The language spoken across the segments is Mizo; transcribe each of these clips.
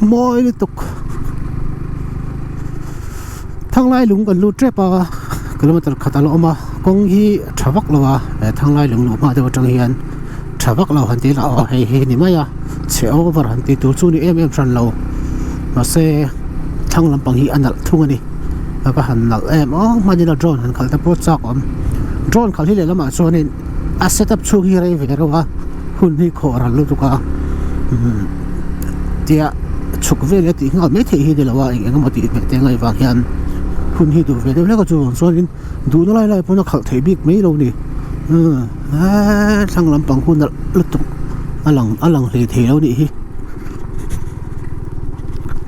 Mawi lutuk. Thanglai lung kan lut tep a, kilometer khat a la awm a, kawng hi a tha vak lo a, he thanglai lung luh hma deuh atang hian tha vak lo han tih lah aw hei hi ni mai a, chhe over han tih tur chu ni em em hran lo, mahse thlang lampang hi a nalh thung a ni, a va han nalh em aw hmanina drone han khalh te pawh chak awm, drone khalh hi lehlamah chuanin a setup chhung hi rei ve reuh a hun hi khawh ral lutuk a umm tia chhuk vel a tih nghal mai theih hi ni lo a eng eng emaw tih ve te ngaih vang hian hun hi duh ve deuh hlek a chuvang chuanin duhna lai lai pawn a khalh theih bik mai lo ni umm eee thlang lampang hun nalh lutuk a lang a lang hlei thei lo nih hi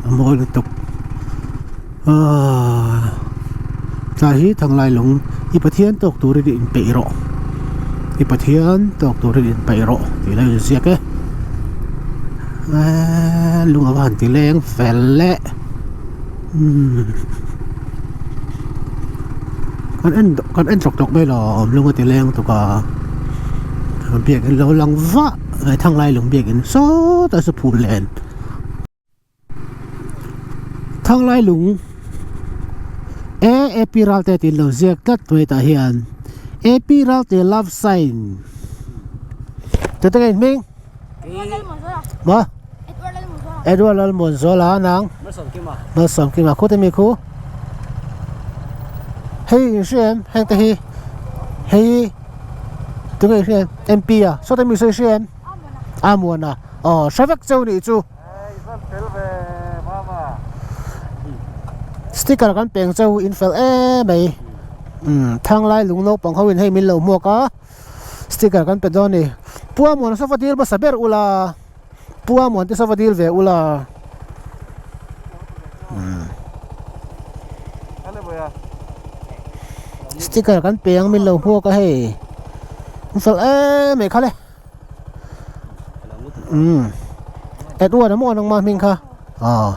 a mawi lutuk aaa tlai hi thanglai lung i Pathian tawk turin i inpeih rawh i Pathian tawk turin i inpeih rawh tih alo inziak e eee lung ava han ti leng fel le umm kan en kan en tlawk tlawk mai lo lung a ti leng tuk a biakin lo lang vah thanglai lung biakin sawtah saw phul len. Thanglai lung A A P Ralte tih lo ziak tlat mai tah hian A P Ralte love sign tute nge in hming maw Edward Lalmuanzuala nang Malsawmkima khute mi khu hei in hria em heng te hi hei tunge in hria em M P a sawte mi sawi hria em Amuana aw hre vek cheu nih chu. Sticker kan peng cheu in fel em mai umm thanglai lung naupang ho in hei min lo hmuak a sticker kan pe dawn a ni Puamuan sofa dil hmasa ber ula Puamuan te sofa dil ve ula umm sticker kan peng min lo hmuak a hei in fel em mai khale. Umm Edward a maw nangmah hming kha aw.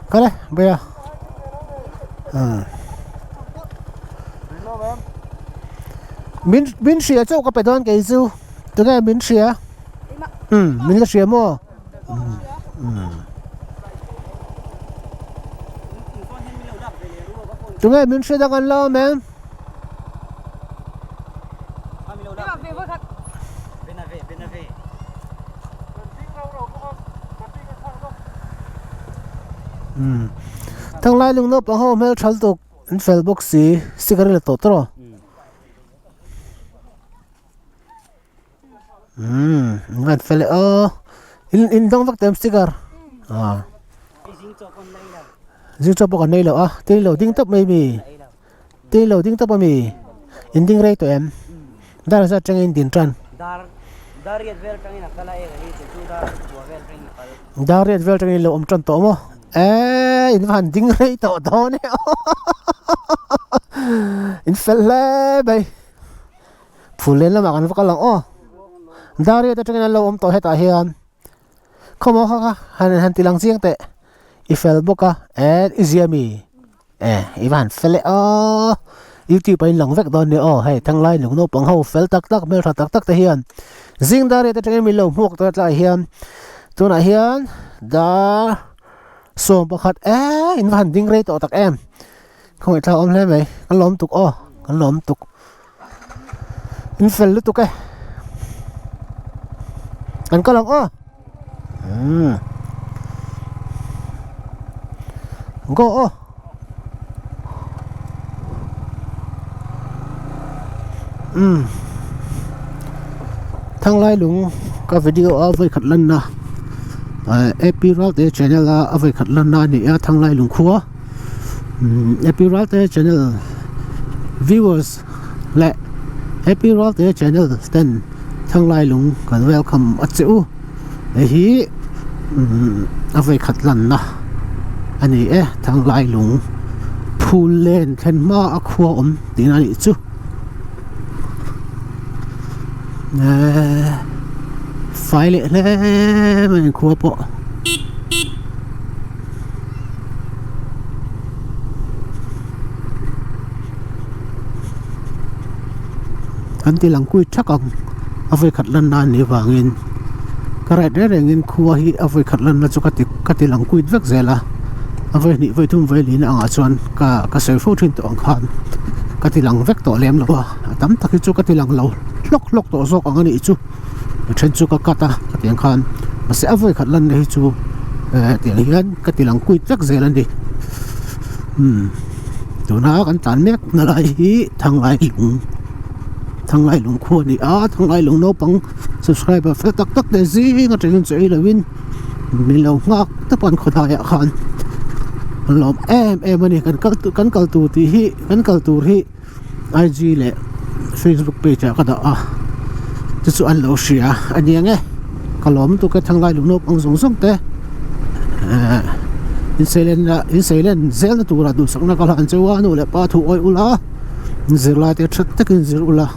Kal e Bria umm. Min min hria chauh ka pe dawn kei chu tunge min hria umm min la hria maw umm tunge min hria dang an la awm em umm thanglai lung naupang ho hmeltha lutuk. An fel bawk si sticker la tawh tawh umm an van fel e aw in in dawng vak tawh em sticker ah zing chaw pawh kan nei lo a tin lo ding tawp mai mi tin lo ding tawp ami in ding rei tawh em dar zat atangin din tan dar riat vel atangin lo awm tan tawh maw. Eee in va han ding rei tawh dawn e aw in fel hle mai phul len lamah kan va kal ang aw dariat atangin an lo awm tawh hetah hian khawmaw kha kha han han ti lang chiang teh i fel bawk a eh i zia mi eh i va han fel e aw youtube ah in lang vek dawn nia aw hei thanglai lung naupang ho fel tak tak hmeltha tak tak te hian zing dariat atangin min lo hmuak tawh tlaiah hian Tunah hian dar sawm pakhat eee in va han ding rei tawh tak em khawngaih thlak awm hle mai kan lawm tuk aw kan lawm tuk in fel lutuk e kan kal ang aw umm go aw. Umm Thanglai lung ka video a vawi khat lanna eh A_P Ralte channel a a vawi khat lanna a ni a Thanglai lung khua umm A_P Ralte channel viewers leh A_P Ralte channel ten Thanglai lung kan welcome a che u. Hei hi umm a vawi khat lanna a ni e thanglai lung phul len thlen hma a khua awm tihna a nih chu eee fai leh hle mai an khua pawh. Kan ti lang kui thak ang a vawikhat lanna a nih avangin ka right reng rengin khua hi a vawikhat lanna chu ka ti ka ti lang kuit vek zel a, a vawi hnih vawi thum vawi lihna angah chuan ka ka sawi fo thin tawh ang khan ka ti lang vek tawh lem lo a, a tam tak hi chu ka ti lang lo hlawk hlawk tawh zawk ang a nih chu. A then chu ka cut a ka tih ang khan mahse a vawikhat lanna hi chu eh tiang hian ka ti lang kuit vek zel a ni umm tuna kan tlan mek na lai hi Thanglai lung Thanglai lung khu a ni a Thanglai lung naupang subscriber fel tak tak te zing atangin chu ei lovin min lo nghak tawp an khawdaiah khan an lawm em em a ni kan kal kan kal tur tih hi kan kal tur hi. IG leh Facebook page ah ka dah a chu chu an lo hria a ni ang e ka lawm lutuk e thanglai lung naupang zawng zawng te ehh inseilen ah inseilen zelna turah duhsakna ka hlan cheu a nu leh pa thu awih ula zirlai te tha takin zir ula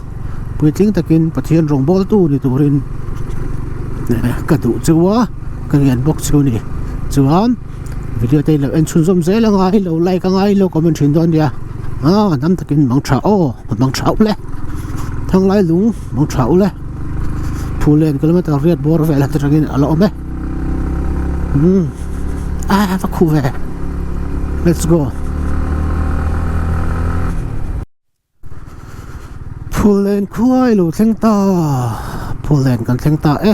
puitling takin Pathian rawngbawltu ni turin ka duh cheu a ka ngen bawk chu a ni chuan. Video te ilo en chhunzawm zel anga ilo like anga ilo comment thin dawn nia ah dam takin mang tha aw mang tha ule thanglai lung mang tha ule phulen kilometer riat bawr vel atangin a la awm e umm ah va khu ve let's go. Phullen khua i lo thleng ta Phullen kan thleng ta e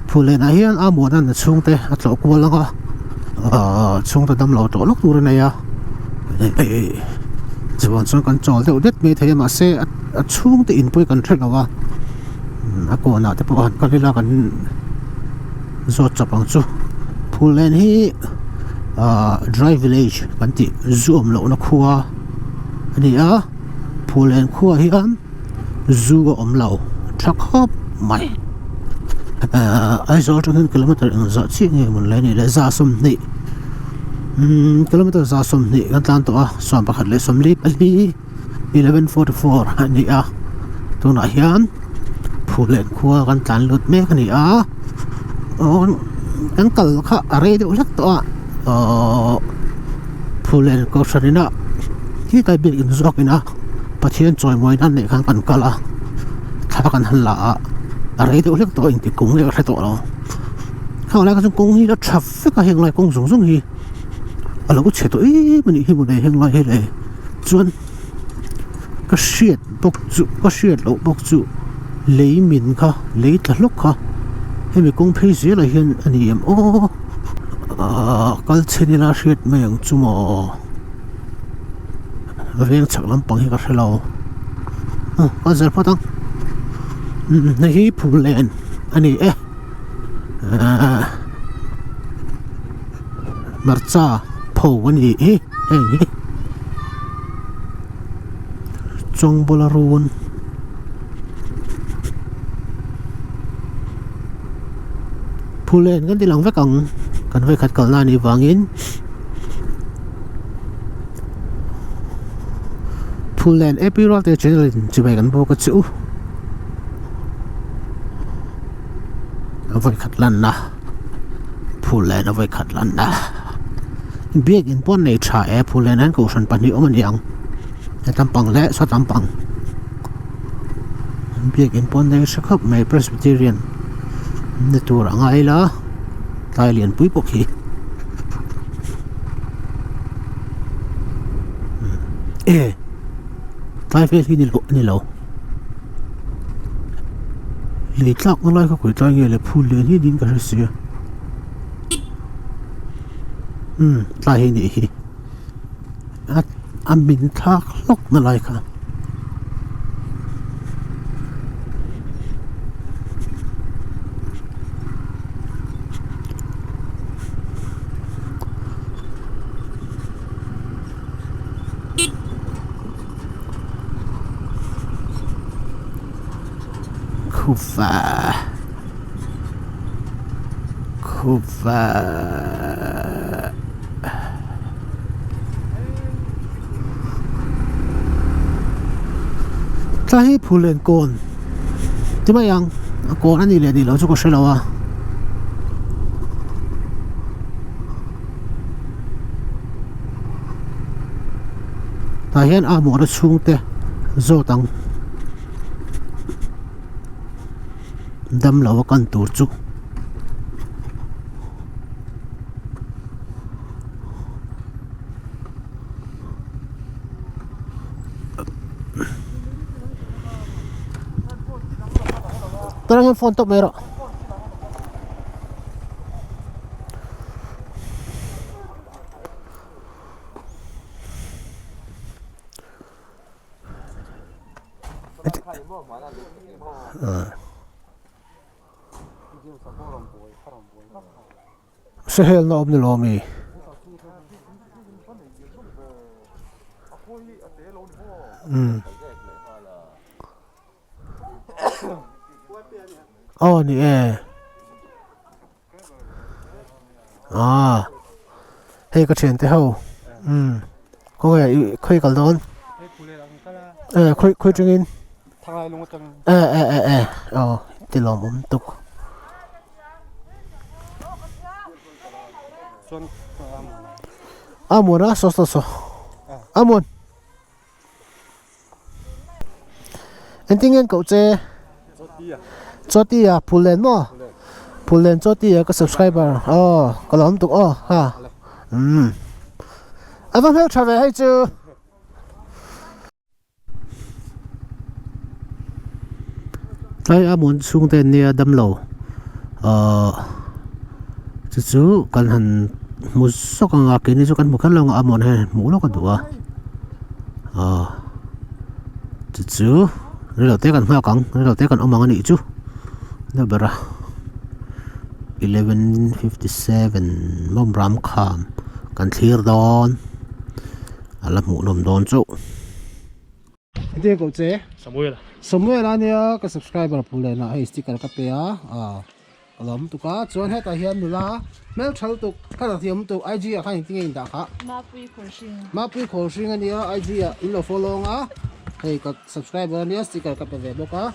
Phullen ah hian a muan a chhungte a tlawh kual ang a ahh chhungte dam lo tawh lawk tur a nei a chuan chuan kan chawl deuh det mai thei a mahse a chhungte in pawh hi kan hre lo a a kawnah te pawh han kal ila kan zawt chawp ang chu Phullen hi ahh dry village kan tih zu awm lohna khua a ni a Phullen khuaah hian zu a awm lo tha khawp mai ahh Aizawl atangin kilometer engzah chiah nge mawn le nih le za 20 umm kilometer za 20 kan tlan tawh a 11 14 11:44 a ni a tunah hian Phullen khua kan tlan lut mek a ni a aw kan kal kha a rei deuh hlek tawh a ahh. Phullen Kohhran inah khi kai biak in zawk ina Pathian chawimawi nan neih khan kan kal a thla kan han la a a rei deuh hlek tawh a inti kung leh ka hre tawh lo khang lai kha chuan kawng hi a tha vek a heng lai kawng zawng zawng hi a lo chhe tawh em a nih hi mawle heng lai hi le chuan ka hriat bawk chu ka hriat loh bawk chu lei min kha lei tla hlawk kha hemi kawng phei zelah hian a ni em aw. Ahh kal chhen ila hriat mai ang chu maw veng chhak lampang hi ka hre lo aw kal zel phawt ang hei hi phullen a ni e ahh hmarcha pho a ni hi heng hi chawngbawla run. Phullen kan ti lang vek ang kan vawikhat kalna anih vangin Phullen AP Ralte channel in chibai kan bawk a chu a vawikhat lanna Phullen a vawikhat lanna biakin pawh an nei tha e Phullen ah hian kohhran pahnih awm a ni ang hetam pang leh sawtam pang. Biakin pawh an nei hre khawp mai Presbyterian ni tur a ngai ila tlai lianpui pawh khi e tlai vel hi ni lo a ni lo lei tlak na lai kha khawi tlai nge le phul lian hi niin ka hre si a umm tlai hi nih hi. A min thlak hlawk na lai kha. Khuva Khuva. Tlai hi Phullen kawn ti mai ang a kawn a nih leh nih loh chu ka hre lo a tah hian a mawhna chhungte zawt ang. Damlo a kan tur chu. Tunah hian phone tawp mai rawh. Sahel na awm ni lo ami? Umm aw ni e ah hei ka thiante ho umm khawnge ih khawi kal dawn e khawi khawi tangin e e e e aw ti lawmawm tuk. A muan a saw saw saw a muan engtin nge an koh che chawti a phul len maw phul len chawti a ka subscriber aw ka lo awm tuk aw ha umm a va hmeltha ve hei chu. Tlai a muan chhung te nia damlo ahh chu chu kan han hmu zawk ang a keini chu kan hmu kher lo ang a muan hian hmuh lawk a duh a ahh chu chu reilo te kan nghak ang reilo te kan awm ang a nih chu na ber a 11:57 mawmram kham kan thlir dawn. A la hmuh nawm dawn chauh. Engtin koh che? Samuel. Samuel a nia ka subscriber phu leh nah hei sticker ka pe a ah ka lawm tuk a chuan hetah hian nula hmeltha lutuk ka la thiam lutuk IG ah khan engtin nge in dah kha? Mapui Khawlhring. Mapui Khawlhring a nia IG ah in lo follow ang a hei ka subscriber a nia sticker ka pe ve bawk a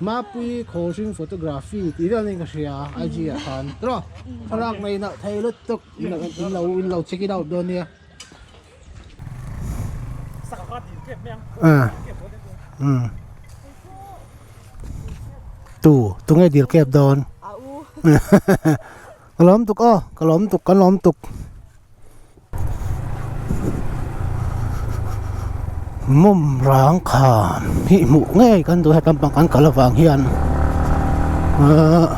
Mapui Khawlhring photography tih vel niin ka hria IG ah khan tiraw thlalak nei nalh thei lutuk in lo in lo check it out dawn nia. Tu tunge dil kep dawn ka lawm tuk aw ka lawm tuk kan lawm tuk mum rang kham hi hmuh ngei kan duh he lampang kan kal avang hian ahh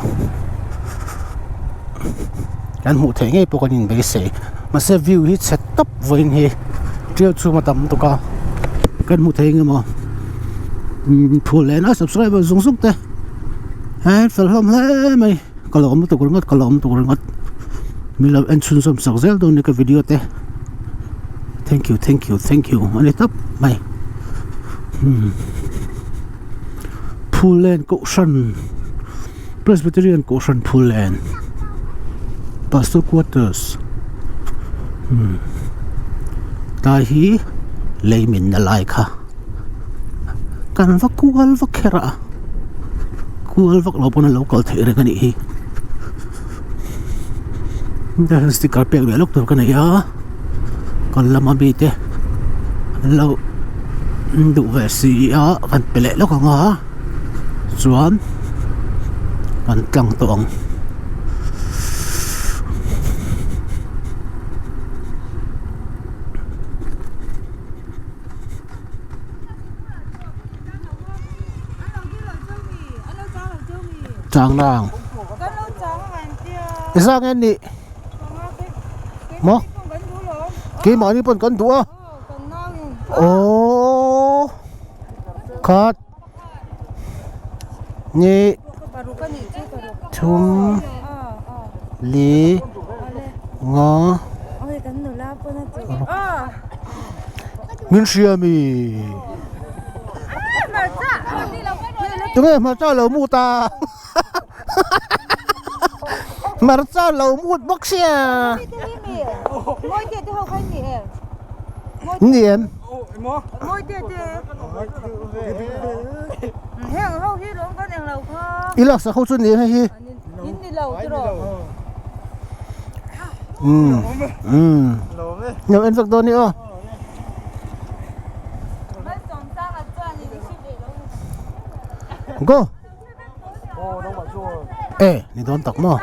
kan hmuh theih ngei pawh kan inbeisei mahse view hi chhe tawp vawiin hi tiau chhung a tam tuk a kan hmu thei eng emaw umm phul leh na subscriber zung zung te he fel hlawm hle mai ka lo awm lutuk ringawt ka lo awm lutuk ringawt min lo en chhunzawm sak zel dawn nia ka video te thank you thank you thank you a ni tawp mai umm phul len kohhran. Presbyterian Kohhran Phullen Pastor Quarters umm tlai hi lei min na lai kha kan va kual vak kher a kual vak lo pawn a lo kal theih reng a nih hi sticker pek leh lawk tur ka nei a kan lama mite an lo duh ve si a kan pe leh lawk ang a. Chuan kan tlang tawh ang. Chang nang. I zang en nih. Maw? Keimahni pawn kan duh a. Aww. Khat. Ni thum li nga min hria mi tunge hmarcha lo mut a hmarcha lo mut bawk sia ni em. I laksak ho chu ni hei hi umm umm lo en vek dawn ni aw go. E ni dawn tak maw?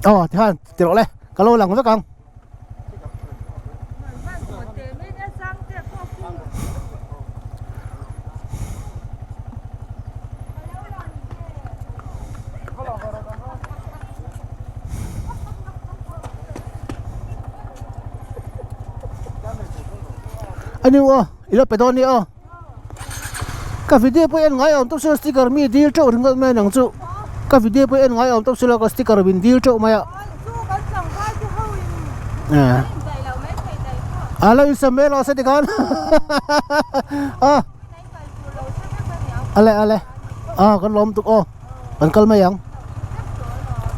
Aw tikhan ti rawh le ka lo lang vek ang. A ni aw i lo pe dawn nia aw ka video pawh i en ngai awm tawp silo sticker mi dil teuh ringawt mai nang chu ka video pawh i en ngai awm tawp silo ka sticker min dil teuh mai a a lo insam mai lo se tikhan a ale ale a kan lawm tuk aw kan kal mai ang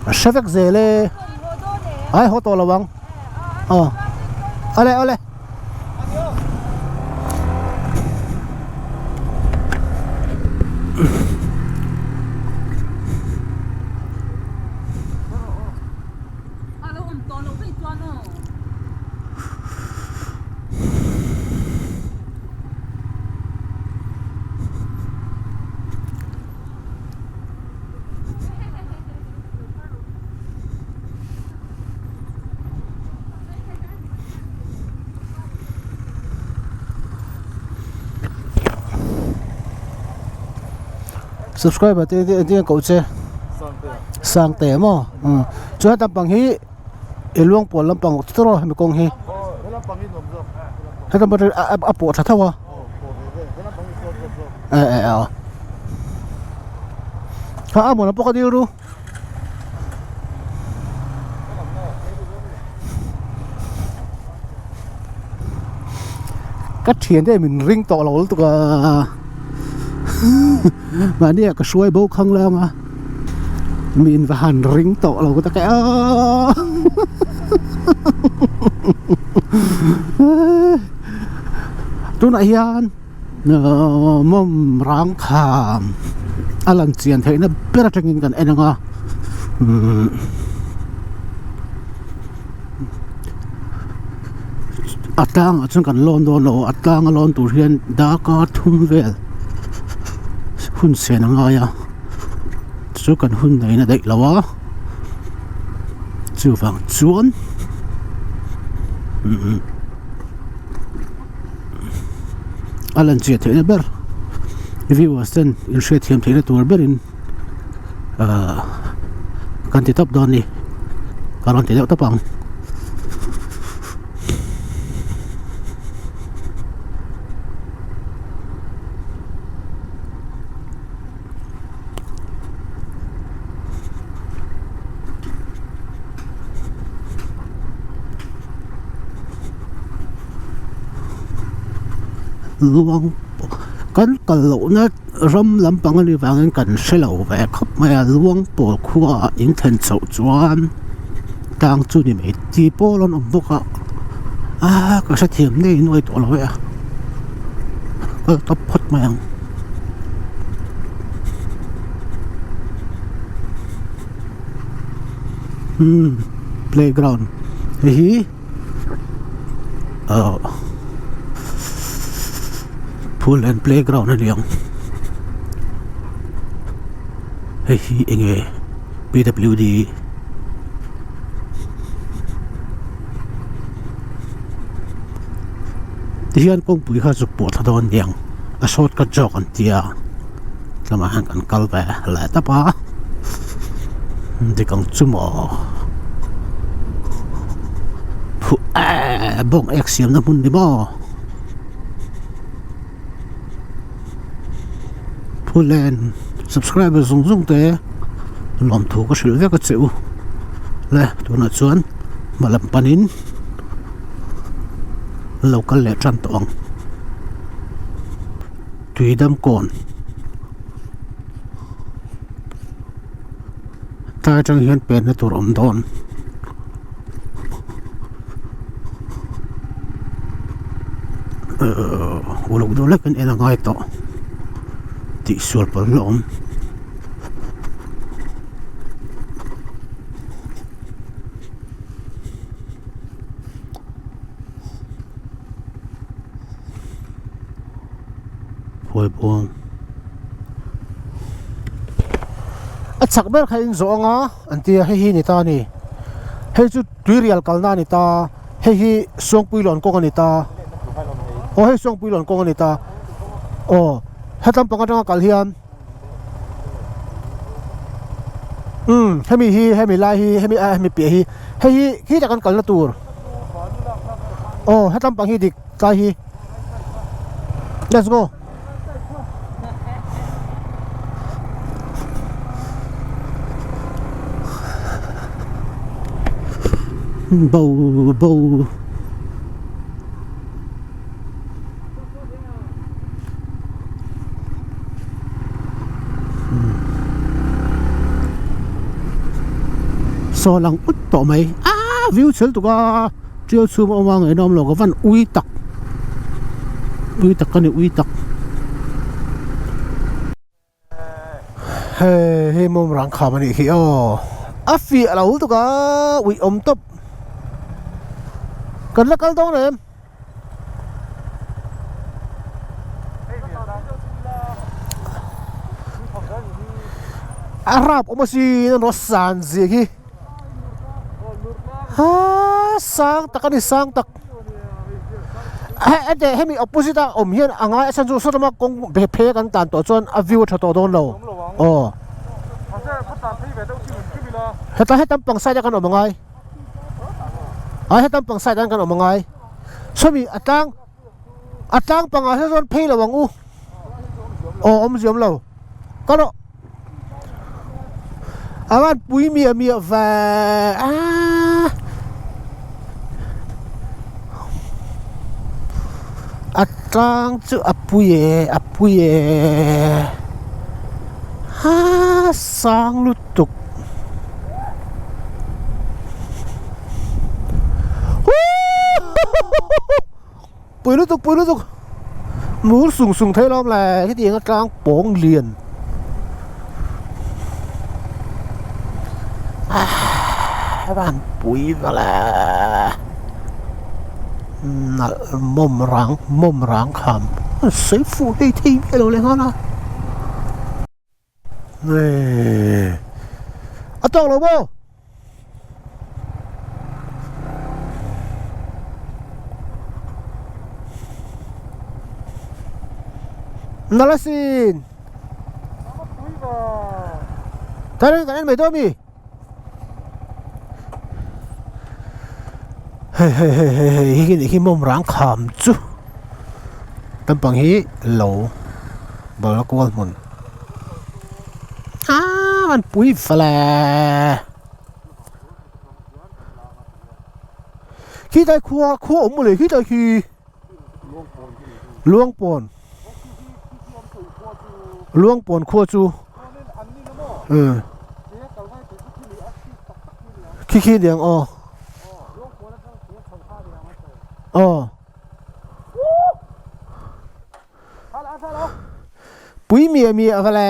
a hre vek zel e ai haw tawh lo ang aw ale ale. Subscriber te te te ko che Sangte maw chuan lampang hi i luang pawl lampang tawh hemi kawng hi helam pang a pawh tha tho a e e a ha a hmunah pawh ka dil ru. Ka thian te min ring tawh lo lutuk a mahni ah ka hruai bo khang lang a min va han ring tawh lo ta ka tunah hian. Mawm rang kham a lan chian theihna ber atangin kan en ang a umm a tlangah chuan kan lawn dawn lo a tlanga lawn tur hian darkar thum vel hun sen a ngai a chu kan hun neihna daih lo a chuvang chuan umm. A lan chiah theihna ber viewers ten in hriatthiam theihna tur berin ahh kan ti tawp dawn a ni ka rawn ti deuh tawp ang. Luang kan kal lohna ram lampang a nih vangin kan hre lo ve khawp mai a luang pawl khua ah in thlen chhoh chuan tlang chu ni mai ti pawl an awm bawk a ah ka hrethiam nei nuai tawh lo e a kal tawp phawt mai ang. Umm playground hei hi ahh pool and playground a ni ang hei hi eng nge P W D tihian kawngpui kha zuk pawh thla dawn a ni ang a shortcut zawk an tia. Tlangah hian kan kal ve leh tawp a dik ang chu maw phuh eh bawng ek siamna hmun ni maw Phulen subscriber zawng zawng te lawmthu ka hrilh vek a che u le tunah chuan hma lam panin lo kal leh tan tawh ang. Tuidam kawn tlai atang hian penna tur a awm dawn ehh uluk deuh hlek in en a ngai tawh tih sual palh na awm. Phuaibuang. A chhak ber kha in zawh anga an tia hei hi ni ta a ni. Hei chu tuirial kalna a ni ta, hei hi Suangpuilawn kawng a ni ta. Aw hei Suangpuilawn kawng a ni ta. Aw hetlam pang atanga kal hian umm hemi hi hemi lai hi hemi a hemi piah hi hei hi khitah kan kalna tur. Aw hetlam pang hi dik tlai hi. Let's go. Bo bo Saw lang ut tawh mai ah view chhel tuk a. Tial chhung a awm a ngaihna awm lo ka van ui tak ui tak ka ni ui tak hei hei mawm rang kham a nih hi aw a fiah lo tuk a uih awm tawp kan la kal dawn em. A rap awm asin a rawh san zia hi. Haa sang tak a ni sang tak hete hemi opposite a awm hian a ngai a chhan chu saw lama kawng ve phei a kan tlan tawh chuan a view a tha tawh dawn lo aw heta hetam pang side a kan awm a ngai a hetam pang side ah kan awm a ngai sawmi a tlang a tlang pangah hian chuan phei lo ang u aw awmzia awm lo. Ka rawh a van pui miah miah ve a a tlang chu a pui e a pui e haa sang lutuk Pui lutuk pui lutuk mur sung sung thei lawm le hetiang a tlang pawng lian ah van pui va le nalh mawm rang mawm rang kham an sawi fuh hlei thei miah lo leh nghal a a tawk lo maw. Nala sin. Tara kan en mai dawn mi. Hei hei hei hei hei hi khi hi mawm rang kham chu. Lampang hi lo bawlhhlawh kual hmun. Aa an pui fale. Khitlai khua khua awm mawle khitlai khi Luangpawn Luangpawn khua chu umm khi khi niang aw aw. Pui miah miah va le.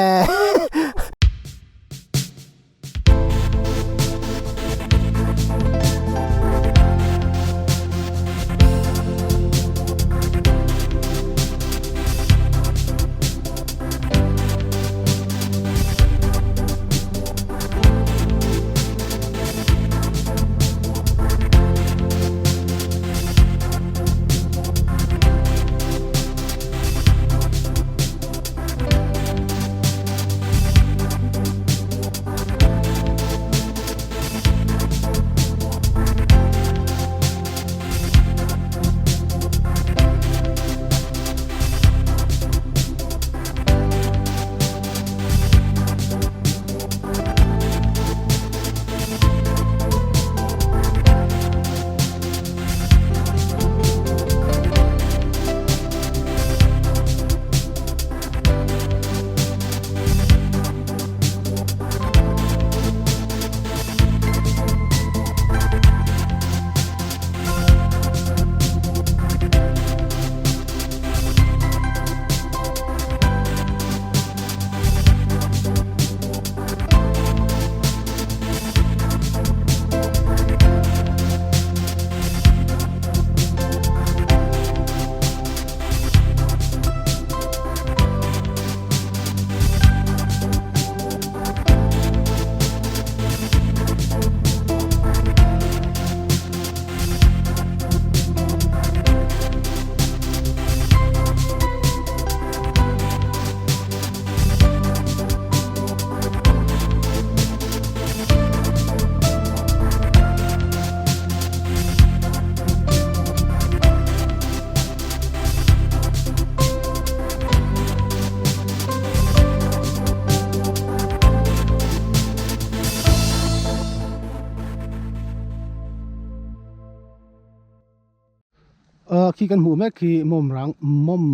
khi kan hmuh mek khi mawm rang mawm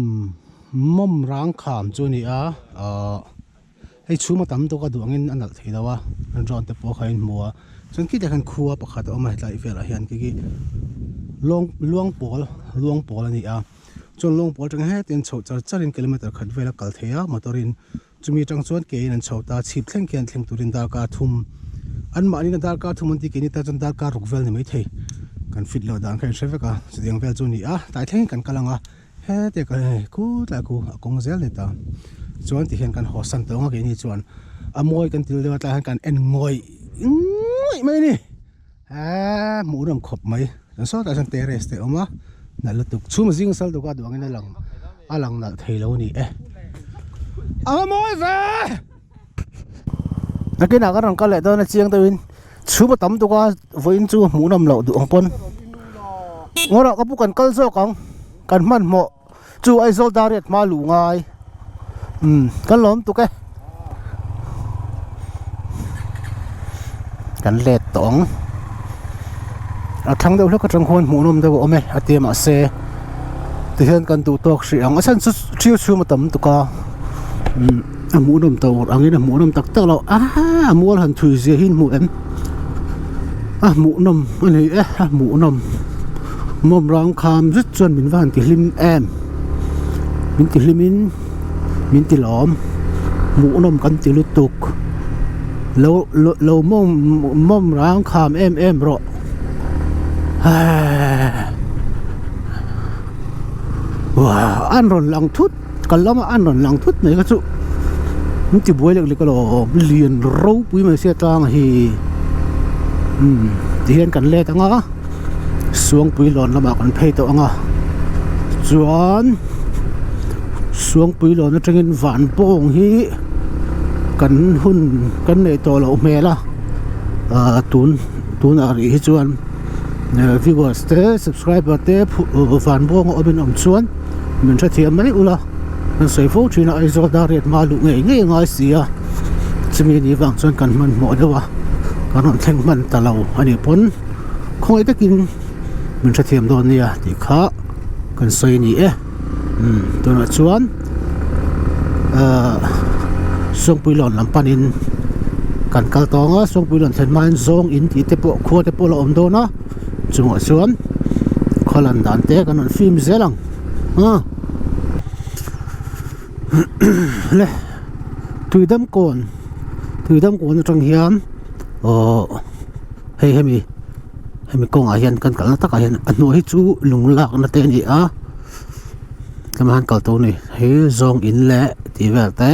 mawm rang kham chu a ni a ahh hei chhum a tam tawk a duh angin a nalh thei lo a drone te pawh kha a inhmu a chuan khitah khian khua pakhat a awm a hetlai velah hian khi khi luang luang pawl luang pawl a ni a chuan luang pawl atang hetin chhoh char charin kilometer khat vel a kal thei a motor in Chumi atang chuan ke in an chho ta, chhip thleng khian thleng turin darkar thum an mahni na darkar thum an ti keini tan chuan darkar ruk vel ni maithei kan fit loh dan kha in hre vek a, chutiang vel chu a ni a, tlai thlengin kan kal ang a, hetiang kan hei khu tlai khu a kawng zel ni ta chuan tihian kan haw san tawh ang a keini chuan a mawi kan til deuh a tlai hian kan en ngawih ngawih mai a ni. Eee hmuh rem khawp mai chuan sawtah sawn terrace te a awm a nalh lutuk chhum zing sal duka duh angin a lang a lang nalh thei lo a ni e a va mawi ve nakinah kan rawn kal leh dawn a chiang deuhin chhum a tam tuk a vawiin chu hmuh nawm loh duh ang pawn ngawrah ka pu kan kal zawk ang kan hmanhmawh Chu Aizawl Dariat hma luh ngai umm kan lawm tuk e kan let tawh ang a thlang deuh hlek atang khuan hmuh nawm deuh a awm e a tia mahse tihian kan duh tawk hrih ang a chhan chu thiu chhum a tam tuk a umm a hmuh nawm tawh angin a hmuh nawm tak tak loh aa a mual han thui zia hi hmuh em a hmuh nawm a ni e a hmuh nawm. Mawm rang kham zet chuan min va han ti hlim em min ti hlim in min ti lawm hmuh nawm kan ti lutuk lo lo mawm mawm rang kham em em rawh hee uah an rawn lang thut kal lama an rawn lang thut mai kha chu min ti buai lek lek alawm lian ropui mai sia tlang hi umm tihian kan let ang a. Suangpui lawn lamah kan phei tawh ang a chuan Suangpui lawn atangin van pawng hi kan hun kan neih tawh loh hmel a ah tun tunah rih hi chuan viewers te subscriber te van bawng a awmin awm chuan min hrethiam mai ula kan sawi fo thin a Aizawl dar riat hma luh ngei ngei a ngai si a chumi ni vang chuan kan hmanhmawh deuh a kan rawn thleng hman ta lo a nih pawn. Khawngaih takin min hrethiam dawn nia tih kha kan sawi a ni e umm tunah chuan ahh Sawngpui lawn lam panin kan kal tawng a Sawngpui lawn thlen hmain zawng in tih te pawh khua te pawh a la awm dawn a chungah chuan khaw lan dan te kan rawn film zel ang a le Tuidam kawn Tuidam kawn atang hian aww. Hei hemi hemi kawngah hian kan kalna takah hian a hnuai hi chu lung lakna te a ni a tlema han kal tur a ni hei zawng in leh tih vel te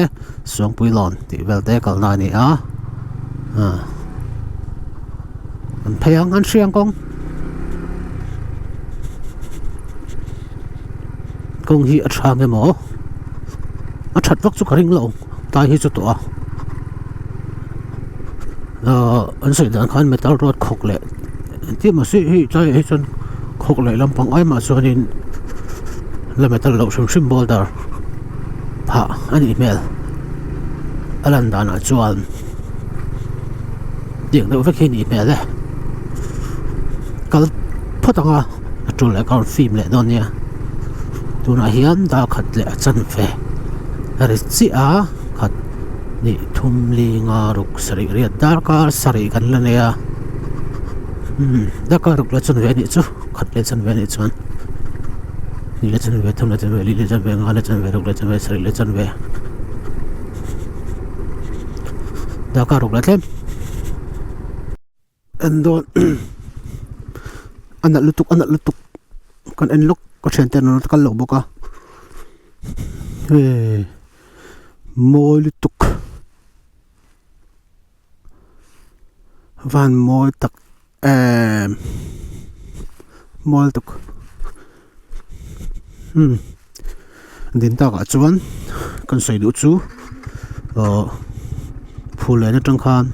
suangpui lawn tih vel te kalna a ni a ah an phei ang an hriang kawng kawng hi a tha nge maw a that vak chu ka ring lo tlai hi chu tawh a. Ahh an sawi dan khan metal road khawk leh engtin emaw si hi tlaiah hi chuan khawk leh lampang ai mah chuanin la metal loh hrim hrim boulder phah a nih hmel a lan danah chuan tiang deuh vek hi a nih hmel e kal phawt ang a a tul leh ka rawn film leh dawn nia tunah hian dar khat leh a chanve a ri chiah a khat. Ni thum li nga ruk sarih riat darkar sarih kan la nei a umm darkar ruk la chanve anih chu khat leh chanve anih chuan ni leh chanve thum leh chanve li leh chanve nga leh chanve ruk leh chanve sarih leh chanve darkar ruk la tlem. En dawn a nalh lutuk a nalh lutuk kan en lawk ka thian te an rawn kal lo bawk a hei mawi lutuk van mawi tak em mawi lutuk umm din takah chuan kan sawi duh chu ahh phul leh na tang khan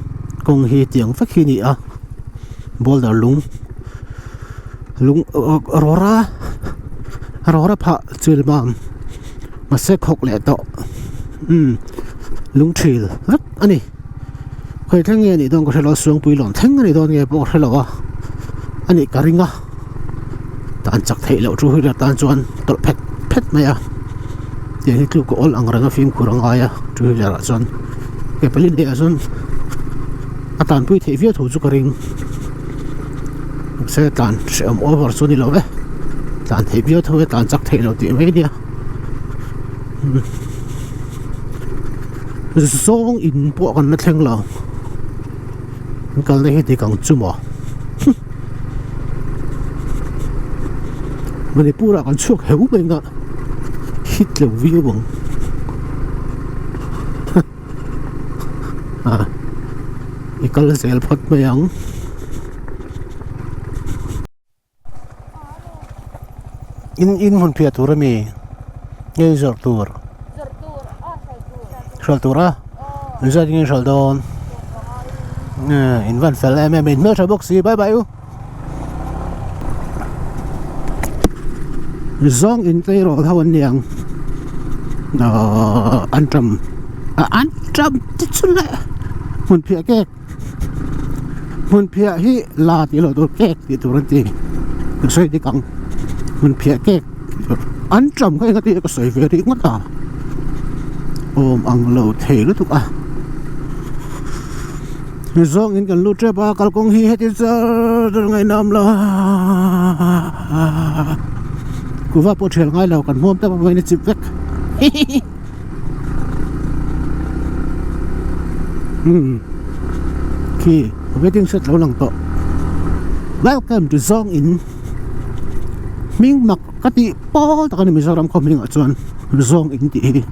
kawng hi tiang vek hi a ni a boulder lung lung rawra rawra phah chil mam mahse khawk leh tawh umm lung thil vek a ni khawi thleng nge a nih dawn ka hre lo a suangpui lawm thleng a nih dawn nge pawh ka hre lo a a nih ka ring a. Tlan chak theih loh two wheeler tan chuan tawlh phet phet mai a tiang hi tluk a awl ang reng a fimkhur a ngai a two wheeler ah chuan ke pali leh ah chuan a tlanpui theih viau tho chu ka ring mahse tlan hrehawm over chu a ni lo e tlan theih viau tho e tlan chak theih loh tih mai ania zawng in pawh kan la thleng lo. An kalna hi dik ang chu maw? Manipur ah kan chhuak heu mai nga hit lo viau ang a i kal zel phawt mai ang. In in hmun phiah tur ami nge zawrh tur hralh tur a engzat nge hralh dawn in van fel em em a in hmeltha bawk si bye bye u zawng in tleirawl ho an ni ang ahh an tam an tam te chu le hmun phiah cake. Hmunphiah hi la tih loh tur cake tih tur an ti ka sawi dik ang hmunphiah cake tih tur an ṭam kha eng ati ka sawi ve rih ngawt a awm ang lo thei lutuk a zawng in kan lut tep a kalkawng hi heti char char ngaihnam la kuhva pawh thial ngai lo kan hmuam tep a vawiin a chip vek hihihi. Hmm khi wedding set lo lang tawh welcome to zawng in hming mak ka tih pawl tak a ni Mizoram khaw hmingah chuan zawng in tih hi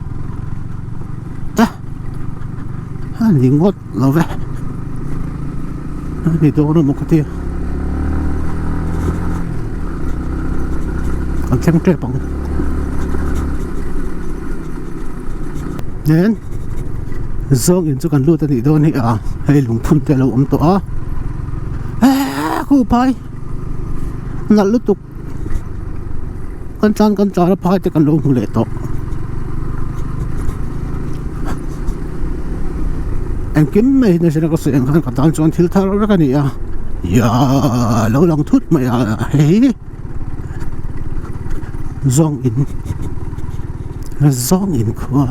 a a ni ngawt lo ve a ni dawn emaw ka tia an thleng tep ang nen zawng in chu kan lut a nih dawn hi a hei lungphun te a lo awm tawh a eee khu phai nalh lutuk. Kan tlan kan tlan a phai te kan lo hmu leh tawh engkim mai hi nasa ka sawi ang khan ka tan chuan thil thar vek a ni a iaa lo lang thut mai a hei hi zawng in zawng in khua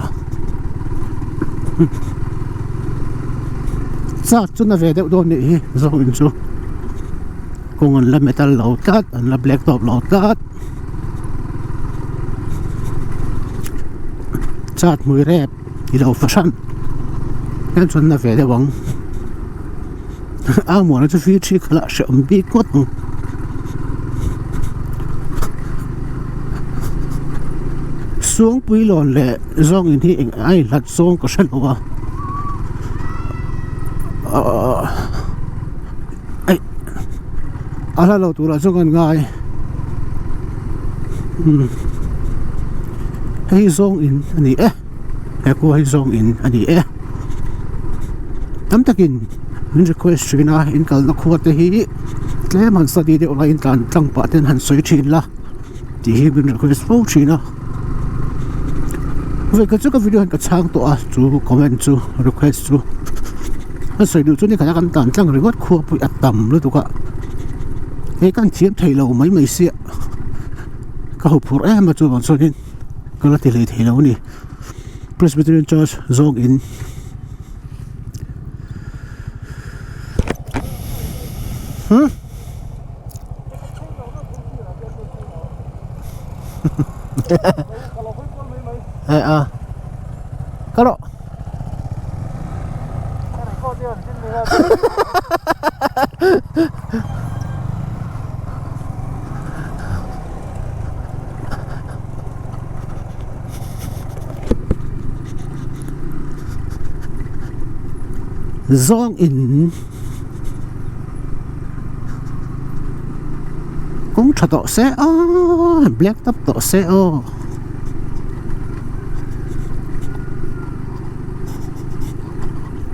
chak chu na ve deuh dawn nih hi zawng in chu. Kawng an la metal lo tlat an la black top lo tlat chat hmui rep i lo fahran hian chuan na ve deuh ang a muana chu fi thi khala hrehawm bik ngawt ang Suangpui lawn leh zawng in hi eng a inhlat zawng ka hre lo a ahh. Aih a hla lo turah chuan kan ngai umm hei hi zawng in a ni e he khua hi zawng in a ni e tam takin min request thin a in kalna khua te hi tlem han study deuh la in tlan tlang pah ten han sawi thin la. Tih hi min request fo thin a vawikhat chu ka video hian ka chhang tawh a chu comment chu request chu a sawi duh chu ni khat a kan tlan tlang ringawt khua pawh a tam lutuk a hei kan thiam thei lo mai mai sia ka huphurh em a chuvang chuanin ka la ti hlei thei lo a ni Presbyterian Church zawng in. Hei a ka rawh Zawng in Kawng tha tawh se aw black top tawh se aw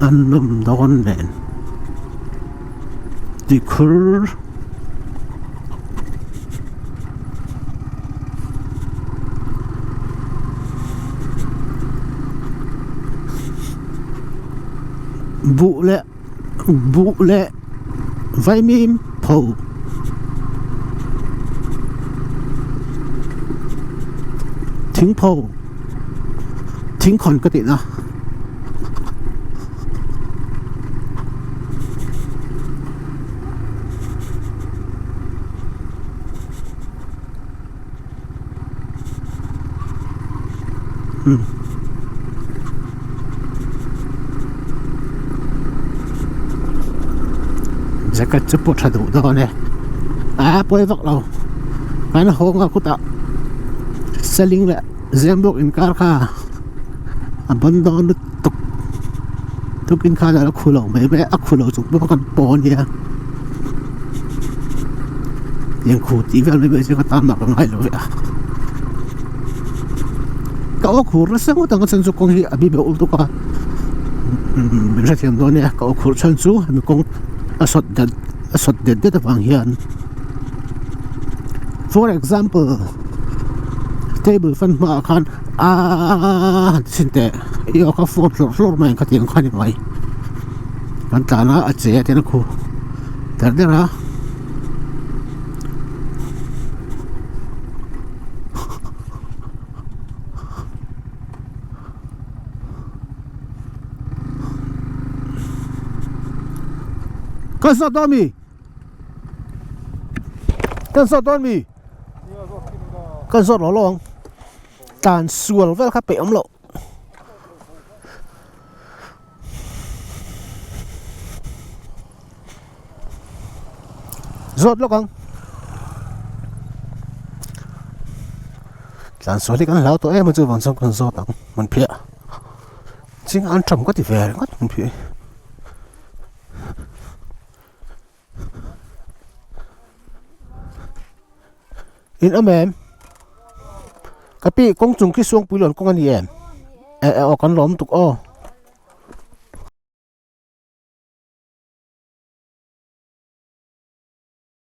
an nawm dawn nen tikhur buh leh. Buh leh vaimim pho Thingpho thingkhawn ka tihna. Hmm. Jacket chu pawh tha duh dawn e a pawi vak lo kan hawng a khutah seling leh zembawk inkar kha a ban dawn lutuk tukin khan a la khu lo mai mai a khu lo chung pawh kan paw ania tiang khu tih vel mai mai chu ka tan mah ka ngai lo ve a ka aw khur nasa ngawt ang a chhan chu kawng hi a bi beuh lutuk a min hrethiam dawn nia ka aw khur chhan chu hemi kawng a sawt det a sawt det det avang hian for example table fan hmaah khan aaa han ti chhin teh i aw kha phone hlawrh hlawrh mai ang khatiang kha a ni mai kan tlan a a che a tian a khu der der a. Kan zawt dawn mi? Kan zawt dawn mi? Kan zawt lo lo ang. Tlan sual vel kha peih awm loh. Zawt lawk ang. Tlan sual hi kan hlau tawh em a chuvang chuan kan zawt ang hmun phiah. Ching an tham ka ti ve ringawt hmun phiah hi. In awm em? Ka pi kawng chung khi Suangpui lawn kawng a ni em? Eh eh aw kan lawm tuk aw.